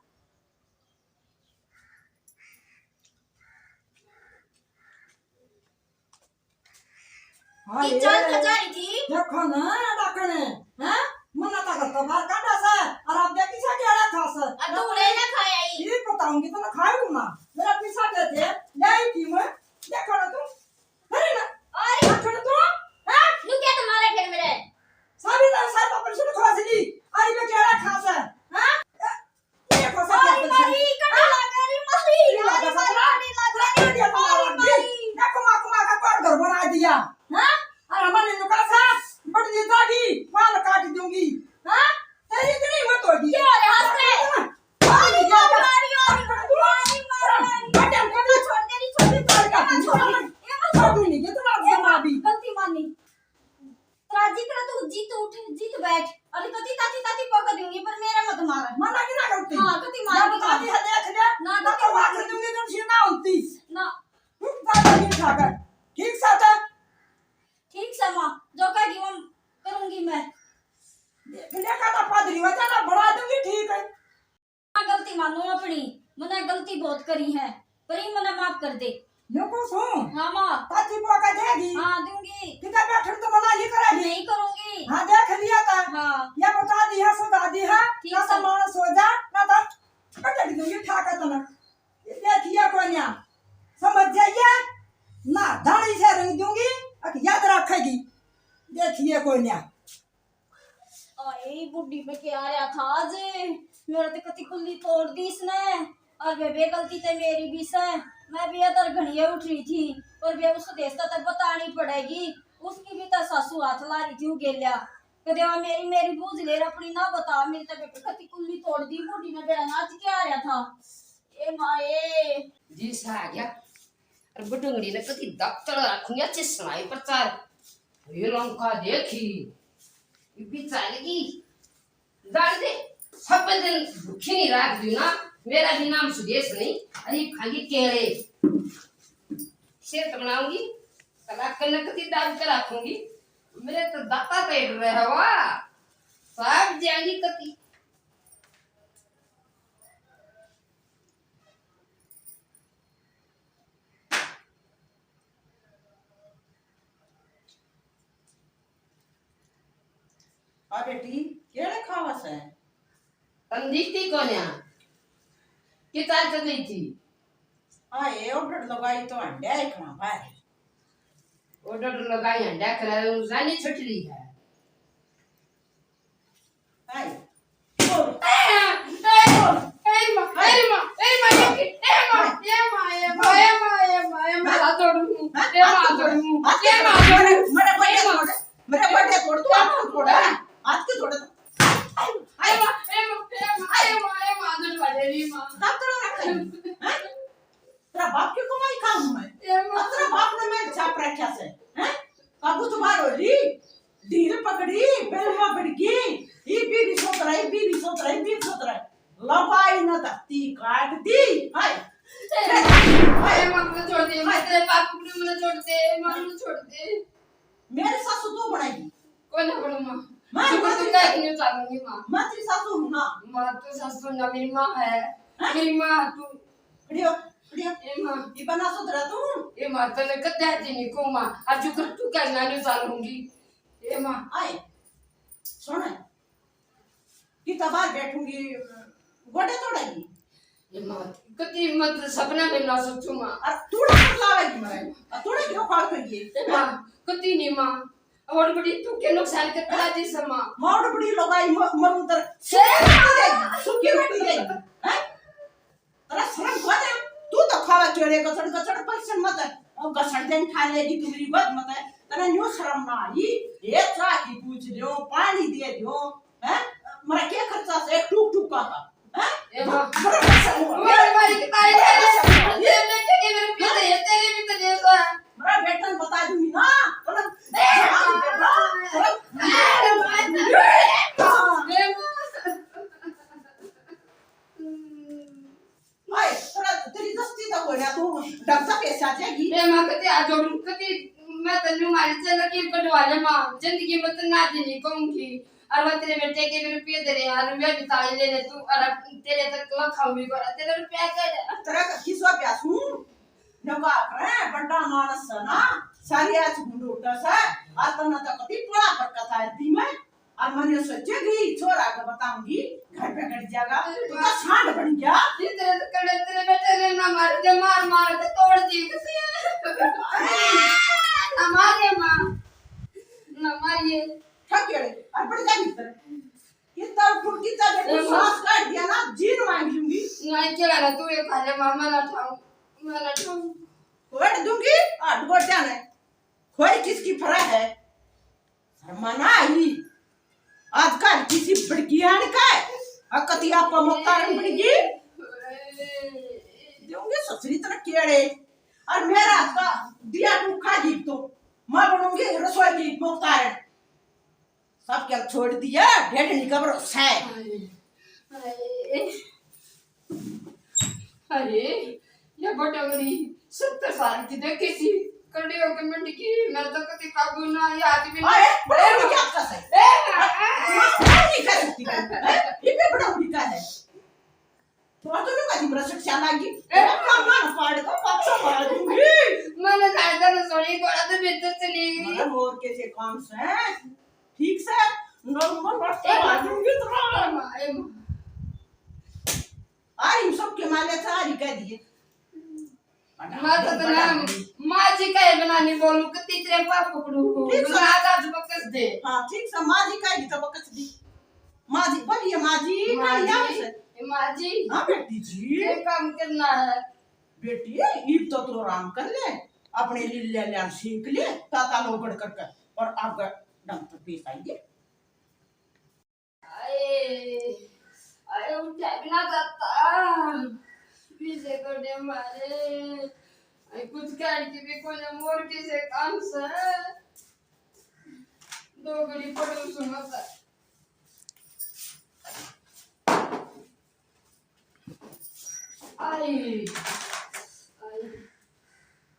हाँ, की चाल ये खजा रही थी। देखो ना, डाकणे, हैं? मन्ना तो घर तो बाहर काटा से, और आप देखी से केड़ा खा से। अब तू ले ना खाया ही। ये बताऊंगी तो ना खाऊं ना। मेरा पीसा दे दे, ले आई थी मैं। देखो ना तू। अरे ना। और देखो ना तू। हैं? न्यू क्या तुम्हारा घर में रहे? सारी ना, सारी पापड़ से खा ली। अरे मैं केड़ा खा से, हैं? ये फंसा अरे क्या मारी, पीछे? कटी हाँ? लगा रे मारी, ये लगा अरे मारी, फंसा? कटी लगा रे, कटी लगा अरे मारी, मारी। मारी। मैं कमा कमा का कोण घर बना दिया, हाँ? और हमारे नुका सा बड़ी दाढ़ी बाल काट दूंगी, हाँ? तेरी इतनी हिम्मत होगी। ये वाले हंस रहे। हाँ? अरे मारी, मारी, अरे मारी, मारी, मारी। Button, button. छोड़ दे, छोड़ दे, छोड़ दे, छोड़ दे। ये मत छोड़। छोड़ दूंगी, ये तो बात ये जमा मत, भी। गलती मानी। राजी कर तू, जीत उठ, जीत बैठ। अरे कति ताती ताती पका दूंगी, पर मेरा मत मार। मना की ना करती। हाँ, कति मार ना की बता मार। दी है, देख ले। ना ना कति तो मार मार। कर दूंगी, तुम सीना होती। ना। हम्म, ताती नहीं खाकर। ठीक सा था। ठीक सा माँ, जो कहेगी वो करूंगी मैं। बिना का तो पादरी वजह ना बना दूंगी, ठीक है। गलती मानू अपनी, मने गलती बहुत करी है, पर ये मने माफ कर दे। न्यू को सू? हाँ माँ। ताती बुआ का देगी? हाँ, दूंगी। किधर बैठन तो मना ही करेगी? नहीं करूंगी। हाँ, देख लिया था। हाँ। या बता दी है, सुधा दी है, ठीक ना तो है। मानस हो जा, ना तो पटक दूंगी, ठाका तो ना। ये देखिए कोन्या, समझ जाइए, ना दाढ़ी से रंग दूंगी, अक याद रखेगी। देखिए कोन्या। आए, बूढ़ी में क्या आ रहा था आज? मेरा तो कति कुल्ली तोड़ दी इसने। और बेबे, गलती तो मेरी भी से, मैं भी इधर घणिया उठ रही थी, पर बे उस देश तो बतानी पड़ेगी। उसकी भी तो सासू हाथ ला रही थी उगेल्या। कदे वा मेरी, मेरी बूझ ले अपनी, ना बता, मेरी तो बेबे कति कुल्ली तोड़ दी बूढ़ी ने। बेरा नाच क्या आ रहा था? ए माए। जी सा आ गया। अरे बटुंगड़ी ने कति दफ्तर रखूंगी, अच्छे सुनाई प्रचार। ये लंका देखी, ये भी चल गई। जान दे, सब दिन भूखी नहीं राख दी ना। मेरा भी नाम सुदेश नहीं, अरे खाली केले। सेहत बनाऊंगी, कला कनक की दाल कर रखूंगी। मेरे तो दाता पेट रहे हवा, सब जाएंगी कति। आ बेटी, केड़े खावा सै? तन दिखती कोन्या। के चाल चल रही थी? आ, ये order लगाई तो हंडे एक ना भाई। Order लगाई हंडे करे, जानी छटली है। हाय। ए, ए, ए, माँ, ए, माँ, ए, माँ, ए, माँ, ए, माँ, ए, माँ, ए, माँ, ए, माँ, ए, माँ, हाथ जोड़ू, ए, माँ, हाथ जोड़ू, ए, माँ, हाथ जोड़ू, मेरे बर्थडे ए, माँ। तोड़, मेरे बर्थडे तोड़, तू हाथ क्यों तोड़ा? हाथ क्यों तोड़ा? ए, माँ, ए, माँ, ए, माँ, ए, माँ, ए, माँ, हाथ जोड़, ए, माँ। हाथ तोड़ रखा है, हैं? तेरा बाप की कमाई खाऊं मैं? ए माँ। अब तेरा बाप ने मैं छाप रखा से, हैं? काबू तुम्हार हो रही, ढील पकड़ी, बेलवा बड़की, ये भी नहीं सोच रहा, ये भी नहीं सोच रहा, ये भी नहीं सोच रहा। लबाई न धरती काट दी, हाय। ए माँ, ए माँ, मुझे छोड़ दे, हाय। तेरे बाप को मुझे छोड़ दे, ए माँ, मुझे छोड़ दे। मेरी सासू तू बनाएगी। कोई ना बनू माँ। माँ, जो माँ कुछ तेरी मैं सासू, नहीं चाहूंगी माँ। माँ तेरी सासू हूँ ना। माँ तू सासू ना, मेरी माँ है। हाँ? मेरी माँ तू। खड़ी हो, खड़ी हो। ए माँ। ये बना सुधरा तू। ए माँ, तने कद्या दी नहीं को माँ। आज जो कर तू करना नहीं चाहूंगी। ए माँ। आए। सुन। कितना बार बैठूंगी, गोडे तोड़ेगी। ये माँ, कती मत सपना में ना सोचू माँ। और तू डर लावेगी मरे। और तू क्यों खाड़ कर ये? ए माँ, कती नहीं माँ। और बड़ी तू के नुकसान कर करा दी से माँ। माँ, और बड़ी लोगाई म-, मरू तर सुखी रोटी देगी, सुखी रोटी देगी। हैं? तेरा शर्म कोनी? तू तो खावा चोरे गसड़ गसड़ परेशान मत है। और गसड़ देन खा लेगी तू मेरी बात मत है। तेरा न्यू शर्म ना आई? ये चाह की पूछ लियो, पानी दे दियो, हैं? मेरा क्या खर्चा से एक टूक टूक का था? हैं? ए माँ। बड़ा पैसा हुआ। मारी, मारी, मारी, मारी, मारी, ये मैं क्या, ये मेरे पीछे, ये तेरे भी तो जैसा। मेरा बेटा ने बता दूंगी ना। तेरा ए माँ। ए माँ। ए माँ। हाय, तेरा, तेरी दस्ती तो कोई ना, तू डरता कैसे आ जाएगी? ए माँ, कती आ जोड़ू, कती मैं तन्नू मारी से लकीर कटवा ले माँ, जिंदगी में तो ना देनी कहूंगी। और मैं तेरे बेटे के भी रुपये दे रहे यार, रुपया भी ताई ले ले तू, और अब तेरे तक ला खाऊंगी, तेरा रुपया दे दे। तेरा किस रुपया सूं? नौका करे, बड़ा मानस है ना, सारी आज घुंडोटा से, और तन्ने तो कभी पड़ा पर कथा है दी मैं, और मने सोचे गई, छोरा को बताऊंगी, घर पे कट जाएगा, तू तो सांड बन गया। तेरे तो कड़े, तेरे बेटे ने ना मार दे, मार मार के तोड़ दी किसी ने। ना मारे माँ, ना मारिए। ठकेड़े, और बड़ जा भीतर। कितना फुर्ती था, देखो, ए माँ। सांस काट दिया ना, जीन मांग लूंगी। नहीं, केला ना, तू ये खा ले, माँ, मैं ना खाऊं, मैं ना खाऊं। खोड़ दूंगी, आठ गोटियां ने। खोए किसकी फरा है? शर्मा ना आई। आजकल किसी बड़कियान का है, अकतिया पर मुख्तारन बन गई। दूंगी ससुरी तरह केड़े। और मेरा हाथ का दिया तू खा गई तो मैं बनूंगी रसोई की मुख्तारन। सब क्या छोड़ दिया, ढेडनी का भरोसा है। हाय, हाय। अरे, ये बटोरी सत्तर साल की देखे सी, कड़े होके मंड की, मैं तो कभी काबू ना, ये आदमी अरे, बड़ा उड़ी क्या कस है? ए, माँ, माँ, माँ नहीं कर सकती है, हैं? ये भी बड़ा उड़ी का है। तो तो लोग आज मरा शिक्षा लागी। ए, माँ, माँ, पाड़ को पाछा मार दूंगी। मैंने दादा ने सोनी को तो भीतर चली गई। मगर और कैसे काम से? ठीक से? नॉर्मल बात तो ए, मार दूंगी तो। ए, माँ, ए, माँ। आ, इन सब के माले था, आ, कह दिए। मैं तो ना, माँ जी का ये बना नहीं बोलूं कि तीसरे पाप पकड़ू। ठीक से। मैं आज, आज बकस दे। हाँ, ठीक से, माँ जी का ही तो बकस दी। माँ जी, बोलिए, माँ जी, माँ कहाँ जी, जाओ से? ए, माँ जी, हाँ, बेटी जी। ये काम करना है। बेटी, ईब तो तू आराम कर ले, अपने लीले लिया सीख ले, ताता लोगड़ करके, और आगे डॉक्टर पेश आइए। आए, आए, उठा भी ना जाता। पीछे गोडे मारे। आए, कुछ काट के भी कोने मोर के से काम से। दो घड़ी पड़ू सुनता। आई, आई,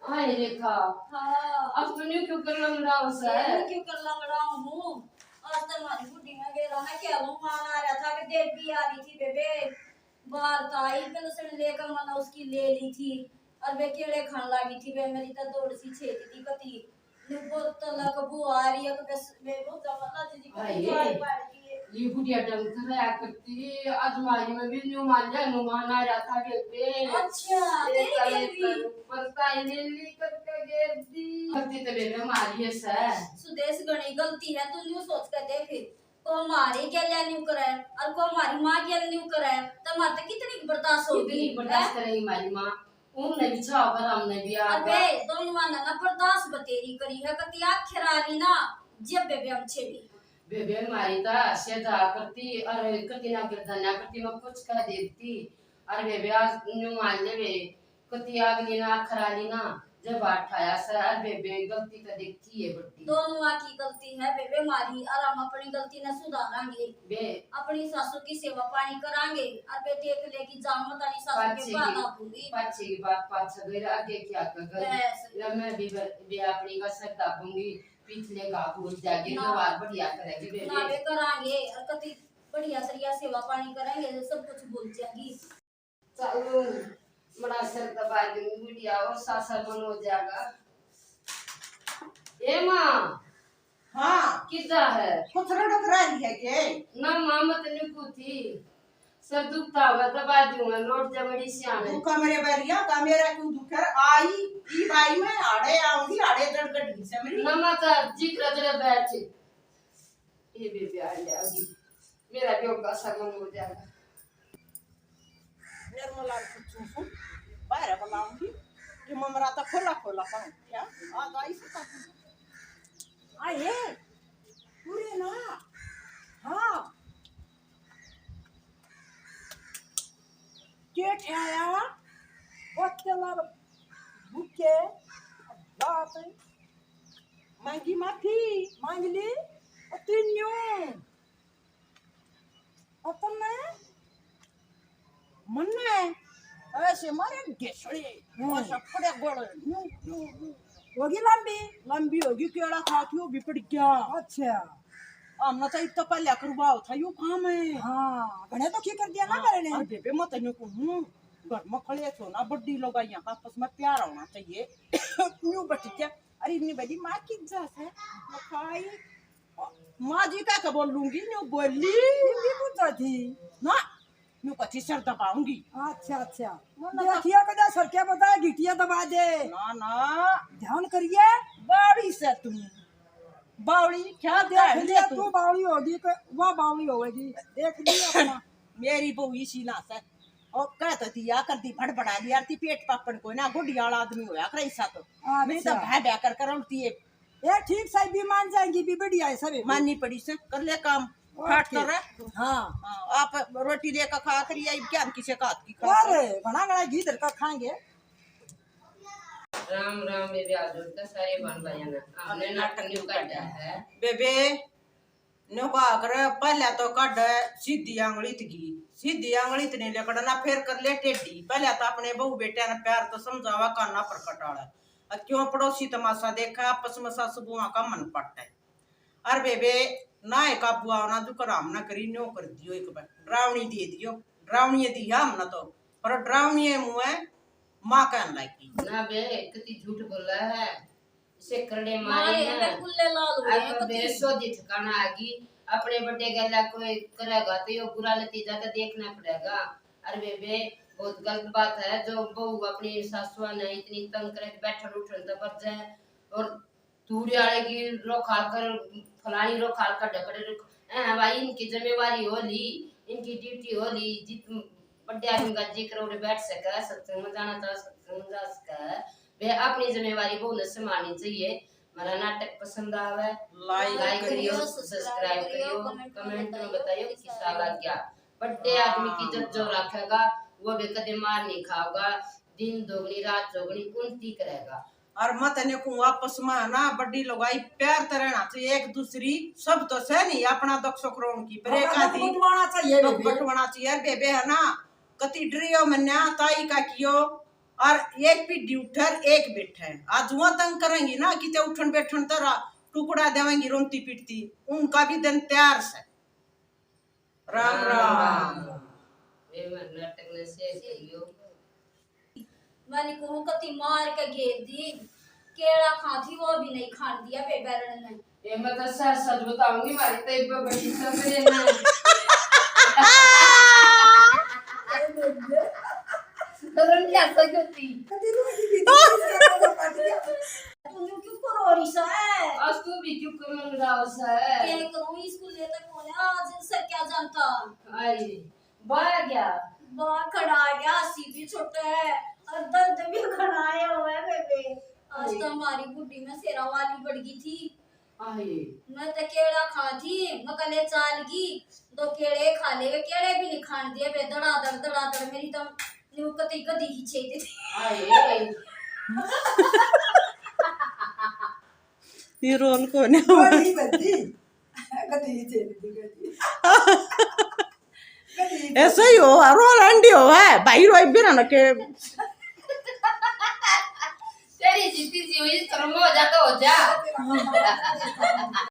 आई रेखा। हाँ। अब तू न्यू क्यों कर लंगड़ाओ से? न्यू क्यों कर लंगड़ाऊं हूँ? आज तो हमारी बुढ़ी ने गेरा ना क्या लूं, मान आ रहा था कि देवी आ रही थी बेबे। बाहर तो आई, पहले उसने लेकर मैंने उसकी ले ली थी। और वे केड़े खान लागी थी, वे मेरी तो दौड़ सी छेद दी कती। न्यू बोतल का बुआ रही है, बस वे बहुत जबरदस्त जी हाय। कती जाए पाड़ दिए। ये बुढ़िया डंग कराया करती, आज मारी में भी न्यू मान लिया, न्यू मान आ रहा था बेबे। अच्छा, एक तेरी का बेबी। एक का ऊपर ताई ने ली करके गेर दी। गलती तो बेबे मारी है सर। सुदेश घणी गलती है, तू न्यू सोच के देख। को हमारे गेल्या न्यू करे और को हमारी माँ गेल न्यू करे, तो हमारे तो कितनी बर्दाश्त होगी, कितनी बर्दाश्त हैं? करेगी हमारी माँ? उनने भी छाव पर हमने भी आ अबे, दोनों ने ना बर्दाश्त बतेरी करी है, कती आखिर आ रही ना, जब बेबे हम छेड़ी। बेबे हमारी तो हंसिया जा करती और कती ना गिरधन्या करती, मैं कुछ कह देती। और बेबे आज न्यू मान ले बे, कती अगली ना आखर आली ना, जब हाथ आया सै, अर बेबे गलती तो देखी है बड्डी। दोनों की गलती है बेबे मारी, अर हम अपनी गलती ने सुधारांगे। बे अपनी सासू की सेवा पानी करांगे, अर बे देख लेगी जामत वाली सासू के पाछे बात की, आपूंगी। पाछे की बात पाछे गई, आगे क्या कर गई? बस। या मैं भी ब-, बे अपनी का सर दाबूंगी, पिछले का भूल जाके ना। व्यवहार बढ़िया करेगी बेबे। ना बे करांगे, अर कती बढ़िया तरिया सेवा पानी करेंगे, सब कुछ भूल जाएगी। चल, बड़ा सर दबा दूंगी, बुढ़िया और सासर मन हो जाएगा। ए माँ। हाँ। किदा है? कुछ रड़क रही है के? ना माँ, मत निकू थी। सर दुखता होगा, दबा दूंगा, लोट जमड़ी सियाने। दुखा मेरे बैरिया का, मेरा क्यों दुख है? आई, ई भाई मैं आड़े आऊंगी, आड़े दड़गड़ से मेरी। ना माँ, तो जिक्र जरा बैठ। ये बेबे आ गया अभी। मेरा भी होगा, शर्म हो जाएगा। निर्मला को पूछूं, बाहर बुलाऊंगी कि ममरा तो खोला खोला पाऊं क्या? आ गई से तब। आ ये, पूरे ना। हाँ। के ठहराया? बच्चे लाल भूखे, बाप मांगी माफी, मांग ली, और तीन न्यू। अपन ने मन्ने ऐसे मारे घेसड़े, हम्म। और सब पड़े गोल, न्यू, न्यू, न्यू। होगी लंबी? लंबी होगी, केड़ा खा के वो भी पड़ गया। अच्छा। हमने तो इतना पहले करवाओ था, यो काम है। हाँ, घणे तो की कर दिया ना हाँ, करने। और बेबे, मैं तन्ने कहूँ, घर में खड़े छो ना, बड़ी लुगाइयां का आपस में प्यार होना चाहिए। न्यू बटी क्या? अरे इतनी बड़ी माँ की इज्जत है, मखाई। माँ जी कह के बोलूंगी, न्यू बोली। हिंदी पूछा थी। ना, न्यू कथी सर दबाऊंगी। अच्छा, अच्छा। ना, ना, देखिए कदा सर क्या बताए, गिटिया दबा दे। ना, ना। ध्यान करिए। बावड़ी से तू। बावड़ी क्या देख लिया तू? तू बावड़ी होगी, वह बावड़ी होगी। देख लिया अपना। मेरी बहू इसी ना से। और कह तो दिया कर दी, भड़बड़ा लिया, ती पेट पापड़ को ना, गुडियाल आदमी होया कर ऐसा तो। अच्छा। नहीं तो भाई ब्याह कर कर उल्टी है। ए, ठीक से भी मान जाएंगी, भी बढ़िया है सब। माननी पड़ी से, कर ले काम, ओके। फाट कर रहा। हाँ। हाँ, आप रोटी लेकर खा करिए, अब क्या हम किसी का हाथ की खा अरे, बना बना घी धर कर खाएंगे। राम राम बेबे, हाथ जोड़ के सारे बहन भाइयों ने। हमने नाटक न्यू काटा है। बेबे, न्यू कहा कर, पहले तो काट सीधी आंगली तकी, सीधी आंगली तने लेकर ना, फिर कर ले टेढ़ी। पहले तो अपने बहू बेटिया ने प्यार तो समझावा, काना पर कटाला। और क्यों पड़ोसी तमाशा देखा, आपस में सासू बुआ का मन पटे। अर बेबे, ना है काबू आवना, जो कराम ना करी, न्यो कर दियो एक बार। डरावनी दे दियो, डरावनी दी है हमने तो। पर डरावनी है मुँह है, माँ कहन लागी। ना बे, कितनी झूठ बोला है। इसे करड़े मारे मारे ना। बे कुल्ले लाल हो गए, अब बे कितनी सोधी ठिकाना आ गई। अपने बड़े गैला कोई करेगा तो यो बुरा नतीजा तो देखना पड़ेगा। अरे बेबे, बहुत गलत बात है जो बहू अपनी सासुआ ने इतनी तंग करे, बैठन उठन तो बच जाए। और तूड़ी आले की रो खाल कर, फलानी रो खाल कर, ढकड़े रो खा-, ए, भाई, इनकी जिम्मेवारी हो ली, इनकी ड्यूटी हो ली। जित बड़े आदमी का जिक्र उड़े बैठ सके, सत्संग में जाना चाहे, सत्संग में जा सके। वे अपनी जिम्मेवारी बहू ने संभालनी चाहिए। हमारा नाटक पसंद आवे, like करियो, subscribe करियो, comment में बताइयो किसा लग गया। बड़े आदमी की इज्जत जो रखेगा, वो भी कदे मार नहीं खाओगा। दिन दोगुनी, रात चौगुनी उन्नति करेगा। और मैं तने कहूँ, आपस में है ना, बड़ी लुगाई प्यार तो रहना चाहिए एक दूसरी। सब तो सह नहीं, अपना दुख सुख रोन की, पर एक आदमी बंटवाना चाहिए, दुख बंटवाना चाहिए। अरे बेबे है ना, कति डरियो मन्या, ताई का कियो, और एक पीढ़ी उठर, एक बैठे। आज वो तंग करेंगी ना, किते उठन बैठन तो रा-, टुकड़ा देवेंगी रोंती पीटती, उनका भी दिन तैयार से। राम राम। ये मर नाटक ने शेयर करियो। मैंने कहूँ कति मार के घेर दी, केला खा थी वो भी नहीं खान दिया बेबे ने। ये मैं तो सच सच बताऊंगी, मारी तो एक बड़ी समझ ना। रंडिया सगती। तू क्यों करो रिसा है? आज तू भी क्यों करो निराश है? क्या करूं, स्कूल ले तक होने आज सर क्या जानता। आई, बाहर गया। बाहर खड़ा आ गया, सी भी छोटा है और दर्द भी खड़ा आया हुआ है बेबे। आज तो हमारी बुढ़ी में शेरा वाली बढ़ गई थी। आए। मैं तो केला खा थी, मैं कले चाल गई, दो केले खा ले, केले भी नहीं खान दिए बे, दड़ादड़, दड़ादड़, मेरी तो न्यू कतई गदी ही छेद थी। आए। ये रोल कौन है? रोल नहीं बनती। गदी ही छेद थी, गदी। ऐसा ही हो, रोल एंडी हो है, भाई रोई बिना के। तेरी जीती जी हुई, शर्म हो जा तो हो जा।